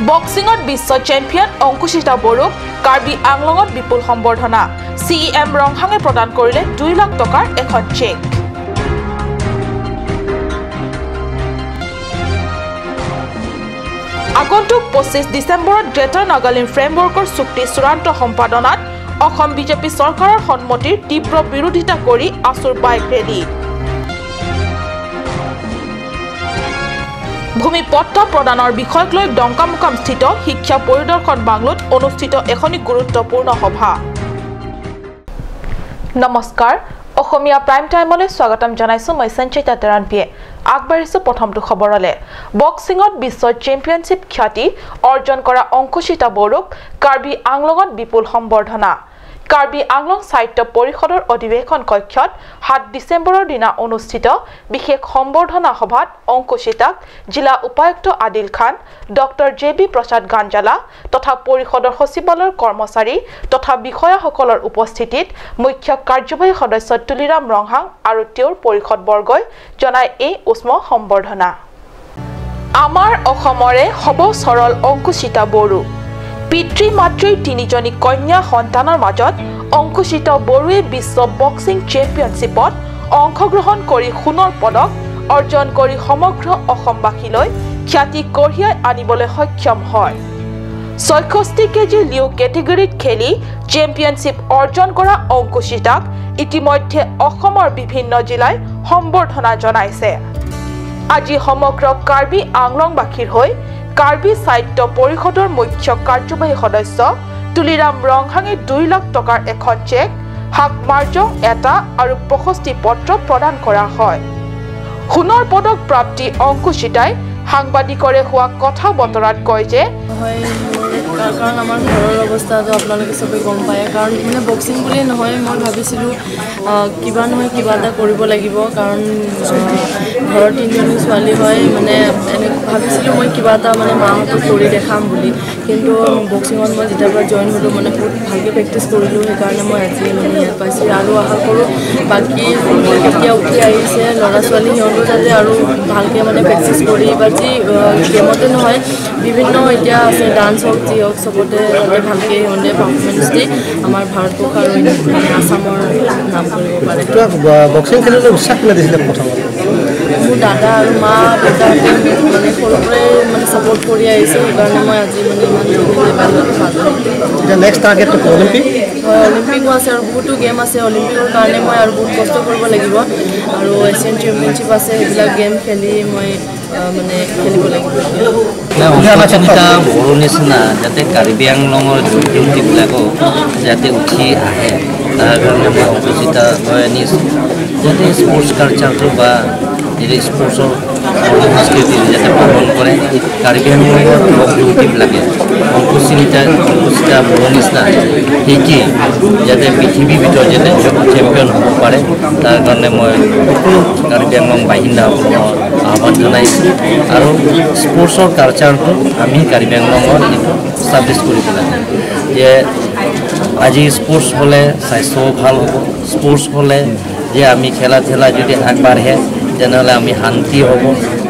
বক্সিঙত বিশ্ব চেম্পিয়ন অংকুশিতা বড়োক কাৰ্বি আংলঙত বিপুল সম্বৰ্ধনা। CEM ৰংহাঙে প্ৰদান কৰিলে 2 লাখ টকাৰ এখন চেক। আগন্তুক 25 ডিচেম্বৰত গ্ৰেটাৰ নাগালেণ্ড ফ্ৰেমৱৰ্কৰ চুক্তি চূড়ান্ত সম্পাদনাত অসম বিজেপি চৰকাৰৰ সন্মতিৰ তীব্ৰ বিৰোধিতা কৰি আছুৰ বাইক ৰেলী। ভূমি পট্টা প্ৰদানৰ বিষয়ক লৈ ডংকামুকামস্থিত শিক্ষা পৰিদৰ্শন বাংলোত অনুষ্ঠিত এখনি গুৰুত্বপূৰ্ণ সভা। নমস্কাৰ, অসমীয়া প্ৰাইম টাইমলৈ স্বাগতম জনাইছো মই সঞ্চিতা তেৰাণপিয়ে। আগবাঢ়িছো প্ৰথমটো খবৰলৈ। বক্সিঙত বিশ্ব চেম্পিয়নশ্বিপ খ্যাতি অৰ্জন কৰা অংকুশিতা বড়োক কাৰ্বি আংলঙত বিপুল সম্বৰ্ধনা। কাৰ্বি আংলং সাহিত্য পৰিষদৰ অধিৱেশন কক্ষত 7 ডিচেম্বৰৰ দিনা অনুষ্ঠিত বিশেষ সম্বৰ্ধনা সভাত অংকুশিতাক জিলা উপায়ুক্ত Adil Khan, doctor J B Prasad Ganjala তথা পৰিষদৰ সচিবালয়ৰ কৰ্মচাৰী তথা বিষয়াসকলৰ উপস্থিতিত মুখ্য কাৰ্যবাহী সদস্য তুলিৰাম ৰংহাং আৰু তেওঁৰ পৰিষদবৰ্গই জনায় এই উষ্ম সম্বৰ্ধনা। আমাৰ অসমৰে সব সৰল অংকুশিতা বড়ো পিতৃ মাতৃৰ তিনিজনী কন্যা সন্তানৰ মাজত অংকুশিতা বড়োৱে বিশ্ব বক্সিং চেম্পিয়নশ্বিপত অংশগ্ৰহণ কৰি সোণৰ পদক অৰ্জন কৰি সমগ্ৰ অসমবাসীলৈ খ্যাতি কঢ়িয়াই আনিবলৈ সক্ষম হয়। 66 কেজি লিউ কেটেগৰীত খেলি চেম্পিয়নশ্বিপ অৰ্জন কৰা অংকুশিতাক ইতিমধ্যে অসমৰ বিভিন্ন জিলাই সম্বৰ্ধনা জনাইছে। আজি সমগ্ৰ কাৰ্বি আংলংবাসীৰ হৈ কাৰ্বি সাহিত্য পৰিষদৰ মুখ্য কাৰ্যবাহী সদস্য তুলিৰাম ৰংহাঙে 2 লাখ টকাৰ এখন চেক, হাক মাৰ্জং এটা আৰু প্ৰশস্তি পত্ৰ প্ৰদান কৰা হয়। সোণৰ পদক প্ৰাপ্তি অংকুশিতাই সাংবাদিকৰে হোৱা কথা বতৰাত কয় যে কাৰণ আমাৰ ঘৰৰ অৱস্থাটো আপোনালোকে চবেই গম পায়। কাৰণ মানে বক্সিং বুলিয়ে নহয়, মই ভাবিছিলোঁ কিবা নহয় কিবা এটা কৰিব লাগিব। কাৰণ ঘৰৰ তিনিজনী ছোৱালী হয়, মানে এনে ভাবিছিলোঁ মই কিবা এটা মানে মাহঁতক কৰি দেখাম বুলি। কিন্তু বক্সিঙত মই যেতিয়াৰ পৰা জইন হ'লোঁ মানে বহুত ভালকৈ প্ৰেক্টিছ কৰিলোঁ, সেইকাৰণে মই আজি মানে ইয়াত পাইছোঁ। আৰু আশা কৰোঁ বাকী যোনবিলাক এতিয়া উঠি আহিছে ল'ৰা ছোৱালী, সিহঁতেও যাতে আৰু ভালকৈ মানে প্ৰেক্টিছ কৰি বা যি গেমতে নহয় বিভিন্ন এতিয়া আছে ডান্স হওক যি হওক চবতে যাতে ভালকৈ সিহঁতে পাৰফৰ্মেঞ্চ দি আমাৰ ভাৰতবৰ্ষ আৰু মানে আছামৰ নাম কৰিব পাৰে। বক্সিং খেলিবলৈ উৎসাহ কোনে দিছিলে প্ৰথমতে? মোৰ দাদা আৰু মা দেউতাহঁতে মোক মানে সৰুৰ পৰাই মানে ছাপৰ্ট কৰি আহিছে, সেইকাৰণে মই আজি মানে ইমান লেভেলত পালোঁ। এতিয়া নেক্সট টাৰ্গেটটো অলিম্পিক? হয়, অলিম্পিকো আছে আৰু বহুতো গেম আছে। অলিম্পিকৰ কাৰণে মই আৰু বহুত কষ্ট কৰিব লাগিব আৰু এছিয়ান চেম্পিয়নশ্বিপ আছে, সেইবিলাক গেম খেলি মই মানে খেলিব লাগিব। অংকুশিতা বড়ো নিচিনা যাতে কাৰ্বি আংলঙৰ যুৱক যুৱতীবিলাকো যাতে উঠি আহে, তাৰ কাৰণে মই অংকুশিতা লৈ আনিছোঁ যাতে স্পৰ্টছ কালচাৰটো বা যদি স্পৰ্টছৰ সংস্কৃতি যাতে পালন কৰে কাৰ্বি আংলঙৰ যুৱক যুৱতীবিলাকে অংকুশিতা বড়ো নিচিনা শিকি যাতে পৃথিৱীৰ ভিতৰত যাতে চেম্পিয়ন হ'ব পাৰে, তাৰ কাৰণে মই সকলো কাৰ্বি আংলং বাসিন্দাসকলক আহ্বান জনাইছোঁ। আৰু স্পৰ্টছৰ কালচাৰটো আমি কাৰ্বি আংলঙত এইটো ষ্টাব্লিছ কৰিব লাগে যে আজি স্পৰ্টছ হ'লে স্বাস্থ্যও ভাল হ'ব, স্পৰ্টছ হ'লে যে আমি খেলা ধূলা যদি আগবাঢ়ে তেনেহ'লে আমি শান্তি হ'ব,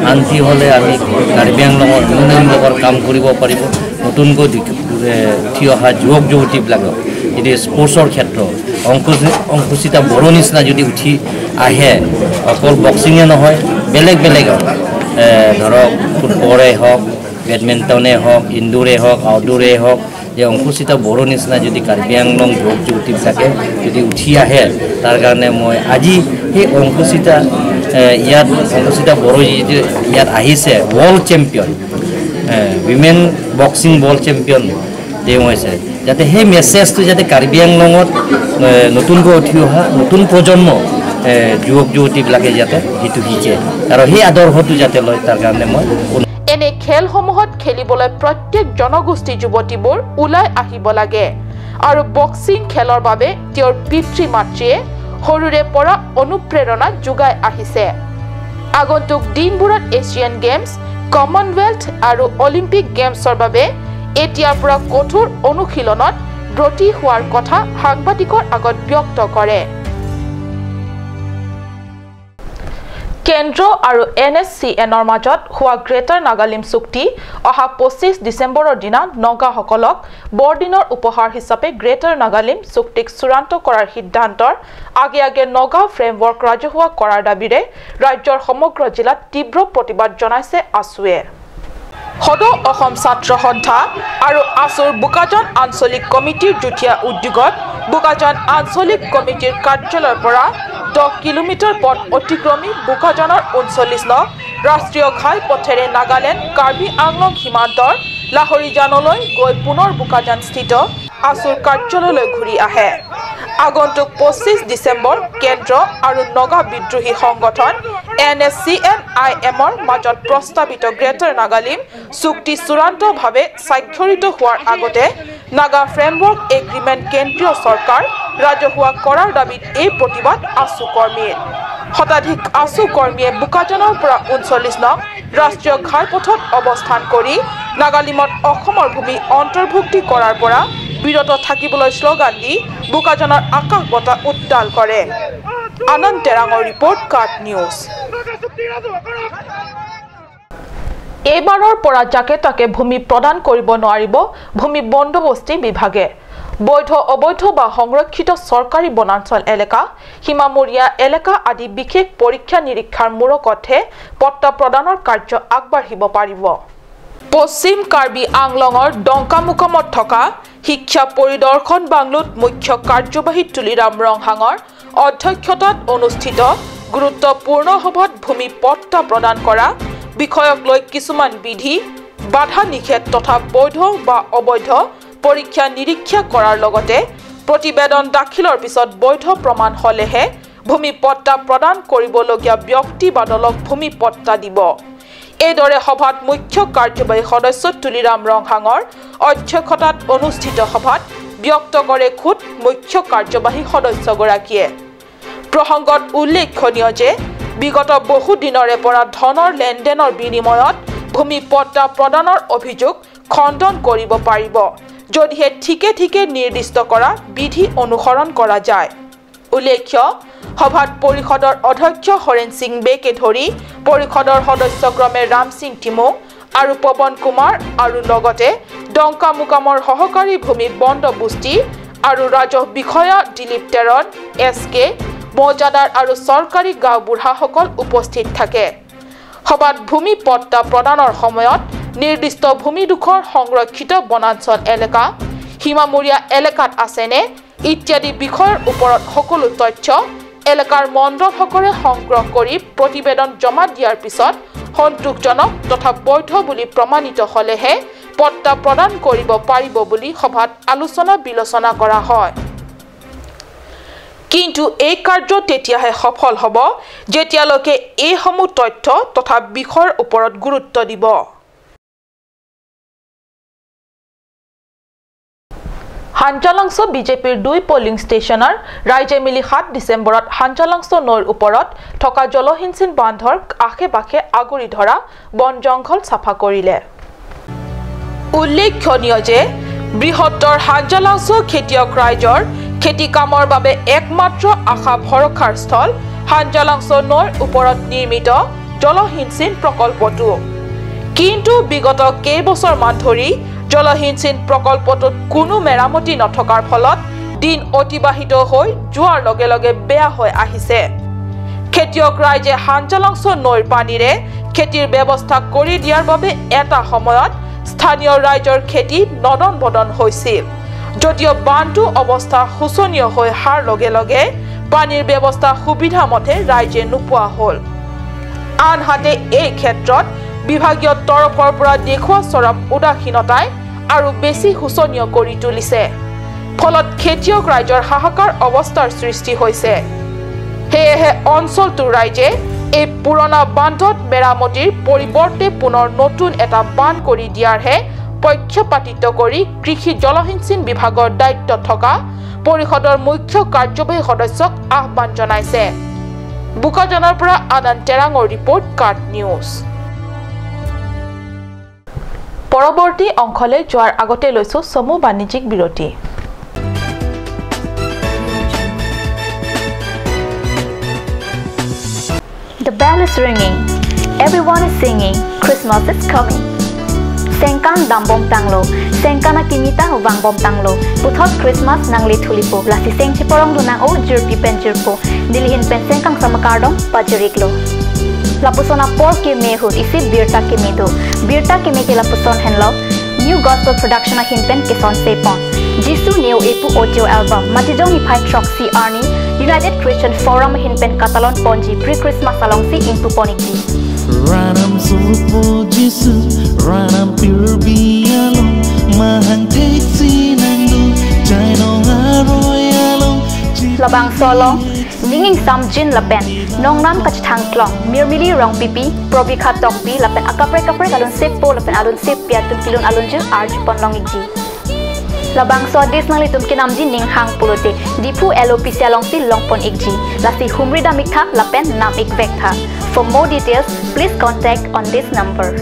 শান্তি হ'লে আমি কাৰ্বি আংলঙৰ উন্নয়নমূলকৰ কাম কৰিব পাৰিব। নতুনকৈ উঠি অহা যুৱক যুৱতীবিলাকক যদি স্পৰ্টছৰ ক্ষেত্ৰত অংকুশিতা বড়ো নিচিনা যদি উঠি আহে, অকল বক্সিঙে নহয় বেলেগ বেলেগ ধৰক ফুটবলেই হওক, বেডমিণ্টনেই হওক, ইনডোৰেই হওক, আউটডোৰেই হওক, যে অংকুশিতা বড়ো নিচিনা যদি কাৰ্বি আংলং যুৱক যুৱতীবিলাকে যদি উঠি আহে, তাৰ কাৰণে মই আজি সেই অংকুশিতা ইয়াত অংকুশিতা বড়ো যিটো ইয়াত আহিছে world champion, women boxing world champion তেওঁ হৈছে, যাতে সেই মেছেজটো যাতে কাৰ্বি আংলঙত নতুনকৈ উঠি অহা নতুন প্ৰজন্ম যুৱক যুৱতীবিলাকে যাতে সেইটো শিকে আৰু সেই আদৰ্শটো যাতে লয়, তাৰ কাৰণে মই এনে খেলসমূহত খেলিবলৈ প্ৰত্যেক জনগোষ্ঠী যুৱতীবোৰ ওলাই আহিব লাগে আৰু বক্সিং খেলৰ বাবে তেওঁৰ পিতৃ মাতৃয়ে সৰুৰে পৰা অনুপ্ৰেৰণা যোগাই আহিছে। আগন্তুক দিনবোৰত এছিয়ান গেমছ, কমনৱেলথ আৰু অলিম্পিক গেমছৰ বাবে এতিয়াৰ পৰা কঠোৰ অনুশীলনত ব্ৰতী হোৱাৰ কথা সাংবাদিকৰ আগত ব্যক্ত কৰে। কেন্দ্ৰ আৰু NSCNৰ মাজত হোৱা গ্ৰেটাৰ নাগালিম চুক্তি অহা 25 ডিচেম্বৰৰ দিনা নগাসকলক বৰদিনৰ উপহাৰ হিচাপে গ্ৰেটাৰ নাগালিম চুক্তিক চূড়ান্ত কৰাৰ সিদ্ধান্তৰ আগে আগে নগা ফ্ৰেমৱৰ্ক ৰাজহুৱা কৰাৰ দাবীৰে ৰাজ্যৰ সমগ্ৰ জিলাত তীব্ৰ প্ৰতিবাদ জনাইছে আছুৱে। সদৌ অসম ছাত্ৰ সন্থা আৰু আছুৰ বোকাজান আঞ্চলিক কমিটিৰ যুটীয়া উদ্যোগত বোকাজান আঞ্চলিক কমিটিৰ কাৰ্যালয়ৰ পৰা 10 কিলোমিটাৰ পথ অতিক্ৰমি বোকাজানৰ 39 নং ৰাষ্ট্ৰীয় ঘাইপথেৰে নাগালেণ্ড কাৰ্বি আংলং সীমান্তৰ লাহৰীজানলৈ গৈ পুনৰ বোকাজানস্থিত আছুৰ কাৰ্যালয়লৈ ঘূৰি আহে। আগন্তুক 25 ডিচেম্বৰ কেন্দ্ৰ আৰু নগা বিদ্ৰোহী সংগঠন NSCN-IMৰ মাজত প্ৰস্তাৱিত গ্ৰেটাৰ নাগালিম চুক্তি চূড়ান্তভাৱে স্বাক্ষৰিত হোৱাৰ আগতে নাগা ফ্ৰেমৱৰ্ক এগ্ৰিমেণ্ট কেন্দ্ৰীয় চৰকাৰ ৰাজহুৱা কৰাৰ দাবীত এই প্ৰতিবাদ আছু কৰ্মীৰ। শতাধিক আছু কৰ্মীয়ে বোকাজানৰ পৰা 39 নং ৰাষ্ট্ৰীয় ঘাইপথত অৱস্থান কৰি নাগালিমত অসমৰ ভূমি অন্তৰ্ভুক্তি কৰাৰ পৰা বিৰত থাকিবলৈ শ্লোগান দি বোকাজানৰ আকাশ বতাহ উত্তাল কৰে। আনন্দ তেৰাঙৰ ৰিপৰ্ট, কাট নিউজ। এইবাৰৰ পৰা যাকে তাকে ভূমি প্ৰদান কৰিব নোৱাৰিব ভূমি বন্দোবস্তি বিভাগে। বৈধ অবৈধ বা সংৰক্ষিত চৰকাৰী বনাঞ্চল এলেকা, সীমামূৰীয়া এলেকা আদি বিশেষ পৰীক্ষা নিৰীক্ষাৰ মূৰকতহে পট্টা প্ৰদানৰ কাৰ্য আগবাঢ়িব পাৰিব। পশ্চিম কাৰ্বি আংলঙৰ ডংকামুকামত থকা শিক্ষা পৰিদৰ্শন বাংলোত মুখ্য কাৰ্যবাহী তুলিৰাম ৰংহাঙৰ অধ্যক্ষতাত অনুষ্ঠিত গুৰুত্বপূৰ্ণ সভাত ভূমি পট্টা প্ৰদান কৰা বিষয়ক লৈ কিছুমান বিধি বাধা নিষেধ তথা বৈধ বা অবৈধ পৰীক্ষা নিৰীক্ষা কৰাৰ লগতে প্ৰতিবেদন দাখিলৰ পিছত বৈধ প্ৰমাণ হ'লেহে ভূমি পট্টা প্ৰদান কৰিবলগীয়া ব্যক্তি বা দলক ভূমি পট্টা দিব। এইদৰে সভাত মুখ্য কাৰ্যবাহী সদস্য তুলিৰাম ৰংহাঙৰ অধ্যক্ষতাত অনুষ্ঠিত সভাত ব্যক্ত কৰে খোদ মুখ্য কাৰ্যবাহী সদস্যগৰাকীয়ে। প্ৰসংগত উল্লেখনীয় যে বিগত বহু দিনৰে পৰা ধনৰ লেনদেনৰ বিনিময়ত ভূমি পট্টা প্ৰদানৰ অভিযোগ খণ্ডন কৰিব পাৰিব যদিহে ঠিকে ঠিকে নিৰ্দিষ্ট কৰা বিধি অনুসৰণ কৰা যায়। উল্লেখ্য সভাত পৰিষদৰ অধ্যক্ষ হৰেণ সিং বেকে ধৰি পৰিষদৰ সদস্যক্ৰমে ৰামসিং টিমুং আৰু পৱন কুমাৰ আৰু লগতে ডংকামুকামৰ সহকাৰী ভূমি বন্দোবস্তি আৰু ৰাজহ বিষয়া দিলীপ টেৰন, এছ কে মৌজাদাৰ আৰু চৰকাৰী গাঁওবুঢ়াসকল উপস্থিত থাকে। সভাত ভূমি পট্টা প্ৰদানৰ সময়ত নিৰ্দিষ্ট ভূমিডোখৰ সংৰক্ষিত বনাঞ্চল এলেকা, সীমামূৰীয়া এলেকাত আছেনে ইত্যাদি বিষয়ৰ ওপৰত সকলো তথ্য এলেকাৰ মণ্ডলসকলে সংগ্ৰহ কৰি প্ৰতিবেদন জমা দিয়াৰ পিছত সন্তোষজনক তথা বৈধ বুলি প্ৰমাণিত হ'লেহে পট্টা প্ৰদান কৰিব পাৰিব বুলি সভাত আলোচনা বিলোচনা কৰা হয়। কিন্তু এই কাৰ্য তেতিয়াহে সফল হ'ব যেতিয়ালৈকে এইসমূহ তথ্য তথা বিষয়ৰ ওপৰত গুৰুত্ব দিব। হাঞ্জালাংছ বিজেপিৰ দুই পলিং ষ্টেচনৰ ৰাইজে মিলি 7 ডিচেম্বৰত হাঞ্জালাংছ নৈৰ ওপৰত থকা জলসিঞ্চন বান্ধৰ আশে পাশে আগুৰি ধৰা বন জংঘল চাফা কৰিলে। উল্লেখনীয় যে বৃহত্তৰ হাঞ্জালাংছ খেতিয়ক ৰাইজৰ খেতি কামৰ বাবে একমাত্ৰ আশা ভৰসাৰ স্থল হাঞ্জালাংছ নৈৰ ওপৰত নিৰ্মিত জলসিঞ্চন প্ৰকল্পটো। কিন্তু বিগত কেইবছৰমান ধৰি জলসিঞ্চন প্ৰকল্পটোত কোনো মেৰামতি নথকাৰ ফলত দিন অতিবাহিত হৈ যোৱাৰ লগে লগে বেয়া হৈ আহিছে। খেতিয়ক ৰাইজে হাঞ্জালাংছ নৈৰ পানীৰে খেতিৰ ব্যৱস্থা কৰি দিয়াৰ বাবে এটা সময়ত স্থানীয় ৰাইজৰ খেতি নদন বদন হৈছিল যদিও বান্ধটো অৱস্থা শোচনীয় হৈ অহাৰ লগে লগে পানীৰ ব্যৱস্থা সুবিধামতে ৰাইজে নোপোৱা হ'ল। আনহাতে এই ক্ষেত্ৰত বিভাগীয় তৰফৰ পৰা দেখুওৱা চৰম উদাসীনতাই আৰু বেছি শোচনীয় কৰি তুলিছে। ফলত খেতিয়ক ৰাইজৰ হাহাকাৰ অৱস্থাৰ সৃষ্টি হৈছে। সেয়েহে অঞ্চলটোৰ ৰাইজে এই পুৰণা বান্ধত মেৰামতিৰ পৰিৱৰ্তে পুনৰ নতুন এটা বান্ধ কৰি দিয়াৰহে পক্ষপাতিত্ব কৰি কৃষি জলসিঞ্চন বিভাগৰ দায়িত্বত থকা পৰিষদৰ মুখ্য কাৰ্যবাহী সদস্যক আহ্বান জনাইছে। বোকাজানৰ পৰা আনন্দ টেৰাঙৰ ৰিপৰ্ট, কাট নিউজ। পৰৱৰ্তী অংশলৈ যোৱাৰ আগতে লৈছো চমু বাণিজ্যিক বিৰতি। The bell is ringing. Everyone is singing. Christmas is coming. Sengkang dam bom tanglo, sengkana kimita wang bom tanglo. Puthot Christmas nangli thulipo, lasi seng chiporong du nang o jurpi pen jurpo. Dilihin pen sengkang samakardong pajeriklo. Lapusona por ke mehut isi birta ke medo, birta ke me ke lapuson henlo. New Gospel Production a hinpen keson sepon. Jisu Neo Epu Audio Album, Matijong Ipai Troxy Arni, United Christian Forum hinpen Katalon Ponji Pre-Christmas along si inpu poniki. Ranam supo Jisu, Ranam pirbialong, mahang teksi nangu, jainong aroyalong. Labang solong, ninging sam jin lapen, nongnam kachthang klong, mirmili rong pipi, probi khatok bi lapen akapre kapre alun sip po lapen alun sip pia tumkilun alun ju arj ponlong ikji. Labang so dis nang litum kinamji ning hang pulote, dipu LOPC along si longpon ikji, lasi humri damik tha lapen nam ik vek tha. For more details, please contact on this number.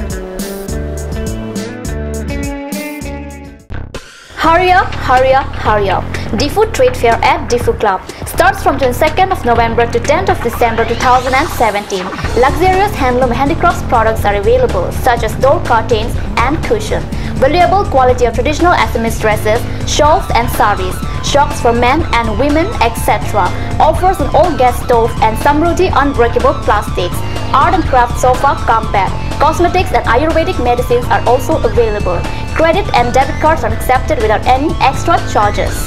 Hurry up, hurry up, hurry up. Diphu Trade Fair at Diphu Club starts from 22nd of November to 10th of December 2017. Luxurious handloom handicrafts products are available, such as door curtains and cushion. Valuable quality of traditional Assamese dresses, shawls and saris, shocks for men and women, etc. Offers on all gas stove and Samruddhi unbreakable plastics. Art and craft sofa, cum bed. Cosmetics and Ayurvedic medicines are also available. Credit and debit cards are accepted without any extra charges.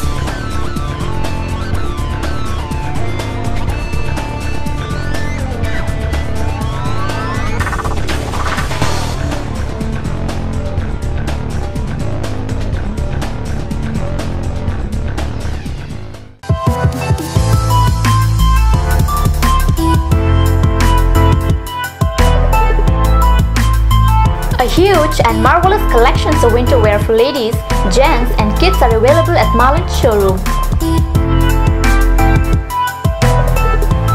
A huge and marvelous collections of winter wear for ladies, gents and kids are available at Marlin Showroom.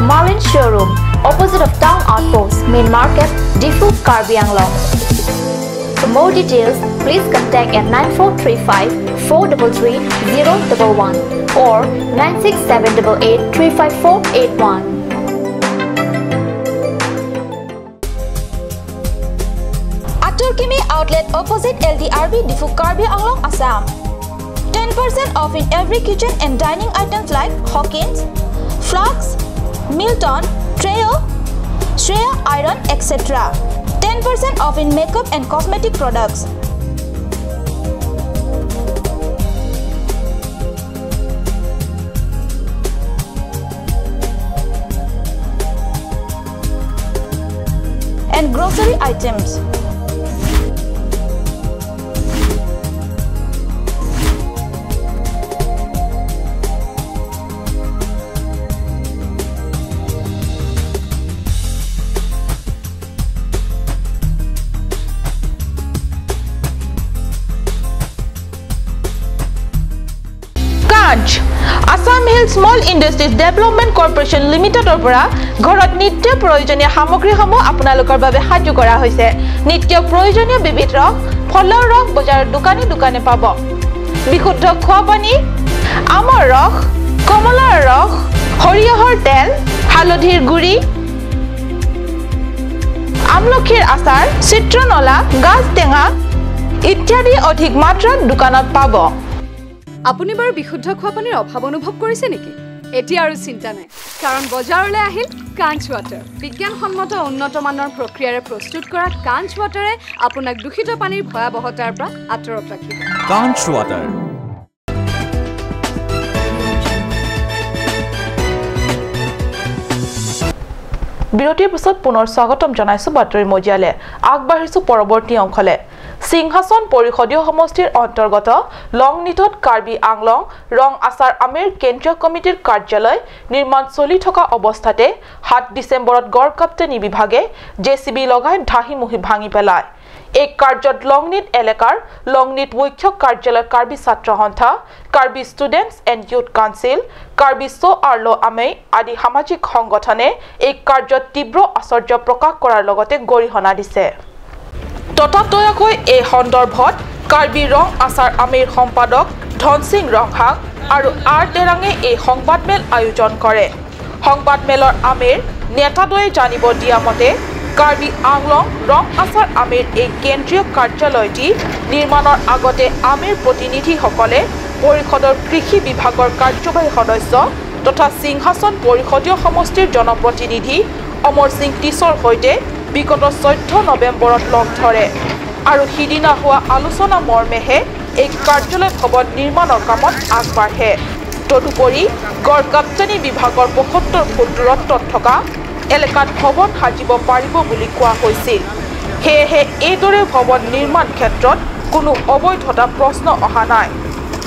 Marlin Showroom, opposite of Town Outpost, Main Market, Diphu, Karbi Anglong. For more details, please contact at 9435 433 011 or 96788 35481. Kimi outlet opposite LDRB Diphu Karbi Anglong, Assam. 10% off in every kitchen and dining items like Hawkins, Flux, Milton, Treo, Shreya Iron, etc. 10% off in makeup and cosmetic products. And grocery items. Assam Hill Small Industries Development Corporation লিমিটেডৰ পৰা ঘৰত নিত্য প্ৰয়োজনীয় সামগ্ৰীসমূহ আপোনালোকৰ বাবে সাজু কৰা হৈছে। নিত্য প্ৰয়োজনীয় বিবিধ ৰস, ফলৰ ৰস বজাৰৰ দোকানে দোকানে পাব। বিশুদ্ধ খোৱা পানী, আমৰ ৰস, কমলাৰ ৰস, সৰিয়হৰ তেল, হালধিৰ গুড়ি, আমলখিৰ আচাৰ, চিত্ৰনলা, গাজ টেঙা ইত্যাদি অধিক মাত্ৰাত দোকানত পাব। আপুনি বাৰু বিশুদ্ধ খোৱা পানীৰ অভাৱ অনুভৱ কৰিছে নেকি? এতিয়া আৰু চিন্তা নাই, কাৰণ বজাৰলৈ আহিল কাঞ্চ ৱাটাৰ। বিজ্ঞানসন্মত উন্নত মানৰ প্ৰক্ৰিয়াৰে প্ৰস্তুত কৰা কাঞ্চ ৱাটাৰে আপোনাক দূষিত পানীৰ ভয়াৱহতাৰ পৰা আঁতৰত ৰাখিব। কাঞ্চ ৱাটাৰ। বিৰতিৰ পিছত পুনৰ স্বাগতম জনাইছো বাতৰি মজিয়ালে। আগবাঢ়িছো পৰৱৰ্তী অংশলে। সিংহাসন পৰিষদীয় সমষ্টিৰ অন্তৰ্গত লংনিটত কাৰ্বি আংলং ৰং আচাৰ আমেৰ কেন্দ্ৰীয় কমিটিৰ কাৰ্যালয় নিৰ্মাণ চলি থকা অৱস্থাতে 7 ডিচেম্বৰত গড়কাপ্তানি বিভাগে জেচিবি লগাই ঢাহি মুহি ভাঙি পেলায়। এই কাৰ্যত লংনিট এলেকাৰ লংনিট মুখ্য কাৰ্যালয় কাৰ্বি ছাত্ৰ সন্থা, Karbi students and youth council, Karbi so Arlo Amei আদি সামাজিক সংগঠনে এই কাৰ্যত তীব্ৰ আশ্চৰ্য প্ৰকাশ কৰাৰ লগতে গৰিহণা দিছে। ততাতৈয়াকৈ এই সন্দৰ্ভত কাৰ্বি ৰং আচাৰ আমেৰ সম্পাদক ধনসিং ৰংহাং আৰু আৰ তেৰাঙে এই সংবাদমেল আয়োজন কৰে। সংবাদমেলৰ আমেৰ নেতাদ্বয়ে জানিব দিয়া মতে কাৰ্বি আংলং ৰং আছাৰ আমিৰ এই কেন্দ্ৰীয় কাৰ্যালয়টি নিৰ্মাণৰ আগতে আমিৰ প্ৰতিনিধিসকলে পৰিষদৰ কৃষি বিভাগৰ কাৰ্যবাহী সদস্য তথা সিংহাসন পৰিষদীয় সমষ্টিৰ জনপ্ৰতিনিধি অমৰ সিং টিছৰ সৈতে বিগত 14 নৱেম্বৰত লগ ধৰে আৰু সিদিনা হোৱা আলোচনা মৰ্মেহে এই কাৰ্যালয় ভৱন নিৰ্মাণৰ কামত আগবাঢ়ে। তদুপৰি গড়কাপ্তানি বিভাগৰ ৭৫ ফুট দূৰত্বত থকা এলেকাত ভৱন সাজিব পাৰিব বুলি কোৱা হৈছিল। সেয়েহে এইদৰে ভৱন নিৰ্মাণ ক্ষেত্ৰত কোনো অবৈধতা প্ৰশ্ন অহা নাই।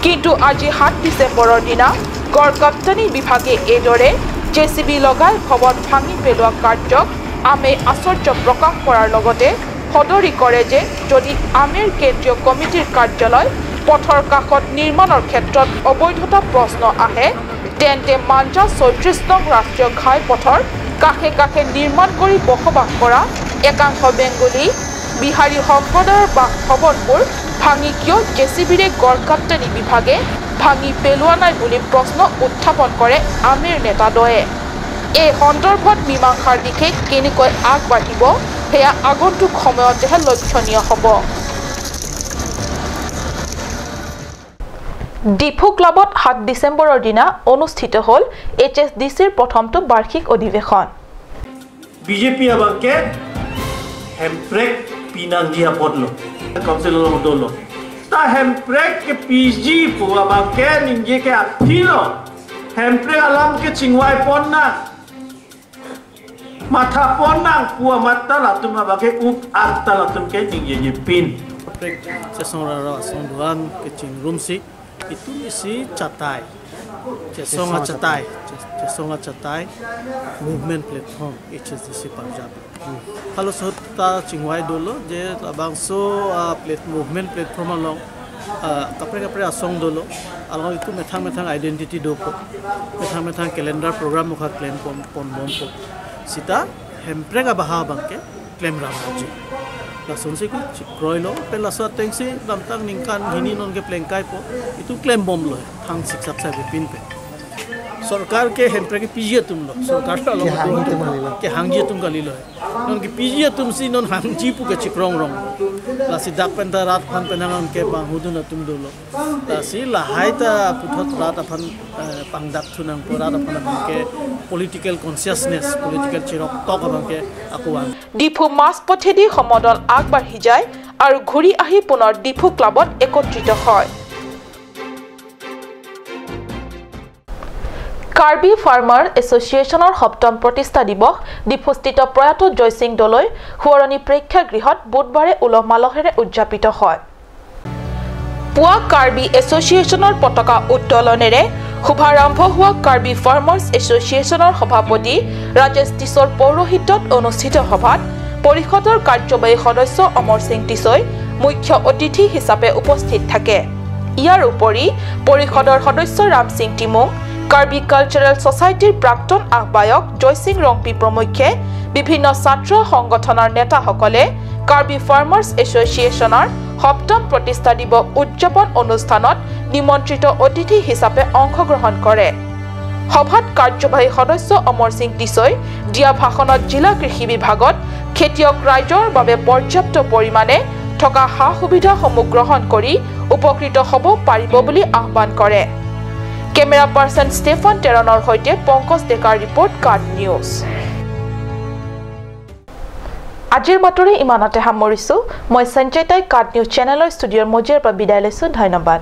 কিন্তু আজি ৭ ডিচেম্বৰৰ দিনা গড়কাপ্তানি বিভাগে এইদৰে জেচিবি লগাই ভৱন ভাঙি পেলোৱা কাৰ্যক আমে আশ্চৰ্য প্ৰকাশ কৰাৰ লগতে সদৰি কৰে যে যদি আমিৰ কেন্দ্ৰীয় কমিটিৰ কাৰ্যালয় পথৰ কাষত নিৰ্মাণৰ ক্ষেত্ৰত অবৈধতা প্ৰশ্ন আহে তেন্তে মাঞ্জা ৩৬ নং ৰাষ্ট্ৰীয় ঘাইপথৰ কাষে কাষে নিৰ্মাণ কৰি বসবাস কৰা একাংশ বেংগলী বিহাৰী সম্প্ৰদায়ৰ বাসভৱনবোৰ ভাঙি কিয় জেচিবিৰে গড়কাপ্তানি বিভাগে ভাঙি পেলোৱা নাই বুলি প্ৰশ্ন উত্থাপন কৰে আমিৰ নেতাদ্বয়ে। এই সন্দৰ্ভত মীমাংসাৰ দিশে কেনেকৈ আগবাঢ়িব সেয়া আগন্তুক সময়তহে লক্ষণীয় হ'ব। ডিফু ক্লাবত ৭ ডিচেম্বৰৰ দিনা অনুষ্ঠিত হ'ল এইচ এছ ডি চিৰ প্ৰথমটো বাৰ্ষিক অধিৱেশন। বিজেপি আবাকে হেমপ্ৰেক পিনাংজিয়া পদলো কাউন্সিলৰ দলো তা হেমপ্ৰেক কে পিজি পুয়াবাকে নিঞ্জে কে আথিলো হেমপ্ৰেক আলাম কে চিংৱাই পন্না মাথা পন্না পুয়া মাত্তা লাতুম আবাকে উপ আত্তা লাতুম কে নিঞ্জে জি পিন প্ৰেক চেসংরা সংদুয়ান কে চিংরুমসি itu isi catai cesonga catai cesonga catai movement platform HSDC Punjab kalau sota chingwai dolo je labangso plat movement platform along kapre kapre asong dolo along itu methang methang identity dopo methang methang calendar program mukha claim pon pon bom po sita hemprega baha bangke claim ramaji lason se ku kroilo pela sa tengsi lamtang ningkan hini non ke plengkai po itu claim bom lo thang sik sap sa pin pe सरकार के हेम्प्रे के पीजिए तुम लोग सरकार के हांगजी तुम गाली लो non के पीजिए तुम सी non हांगजी पु के चिकरोंग रोंग लासी दाक पेंदा रात फान पेंदा नॉन के बाहुदु न तुम दोलो लासी लाहाई ता पुथत रात अफन पांगदाक थुनांग po रात अफन के पॉलिटिकल कॉन्शियसनेस पॉलिटिकल चिरक टक अबं के আকোৱান ডিফু মাছ পথেদি সমদল আগবাঢ়ি যায় আৰু ঘূৰি আহি পুনৰ ডিফু ক্লাবত একত্ৰিত হয়। কাৰ্বি ফাৰ্মাৰ এছ'চিয়েশ্যনৰ সপ্তম প্ৰতিষ্ঠা দিৱস ডিফুস্থিত প্ৰয়াত জয়সিং দলৈ সোঁৱৰণী প্ৰেক্ষাগৃহত বুধবাৰে উলহ মালহেৰে উদযাপিত হয়। পুৱা কাৰ্বি এছ'চিয়েশ্যনৰ পতাকা উত্তোলনেৰে শুভাৰম্ভ হোৱা কাৰ্বি ফাৰ্মাৰ্ছ এছ'চিয়েশ্যনৰ সভাপতি ৰাজেশ টিছৰ পৌৰোহিত্যত অনুষ্ঠিত সভাত পৰিষদৰ কাৰ্যবাহী সদস্য অমৰ সিং টিছৈ মুখ্য অতিথি হিচাপে উপস্থিত থাকে। ইয়াৰ উপৰি পৰিষদৰ সদস্য ৰাম সিং টিমুং, কাৰ্বি কালচাৰেল ছ'চাইটিৰ প্ৰাক্তন আহ্বায়ক জয়সিং ৰংপি প্ৰমুখ্যে বিভিন্ন ছাত্ৰ সংগঠনৰ নেতাসকলে কাৰ্বি ফাৰ্মাৰ্ছ এছ'চিয়েশ্যনৰ সপ্তম প্ৰতিষ্ঠা দিৱস উদযাপন অনুষ্ঠানত নিমন্ত্ৰিত অতিথি হিচাপে অংশগ্ৰহণ কৰে। সভাত কাৰ্যবাহী সদস্য অমৰ সিং টিছৈ দিয়া ভাষণত জিলা কৃষি বিভাগত খেতিয়ক ৰাইজৰ বাবে পৰ্যাপ্ত পৰিমাণে থকা সা সুবিধাসমূহ গ্ৰহণ কৰি উপকৃত হ'ব পাৰিব বুলি আহ্বান কৰে। কেমেৰা পাৰ্চন ষ্টেফান টেৰণৰ সৈতে পংকজ ডেকাৰ ৰিপৰ্ট, কাৰ্ড নিউজ। আজিৰ বাতৰি ইমানতে সামৰিছোঁ। মই সঞ্চয়তাই কাৰ্ড নিউজ চেনেলৰ ষ্টুডিঅ'ৰ মজিয়াৰ পৰা বিদায় লৈছোঁ। ধন্যবাদ।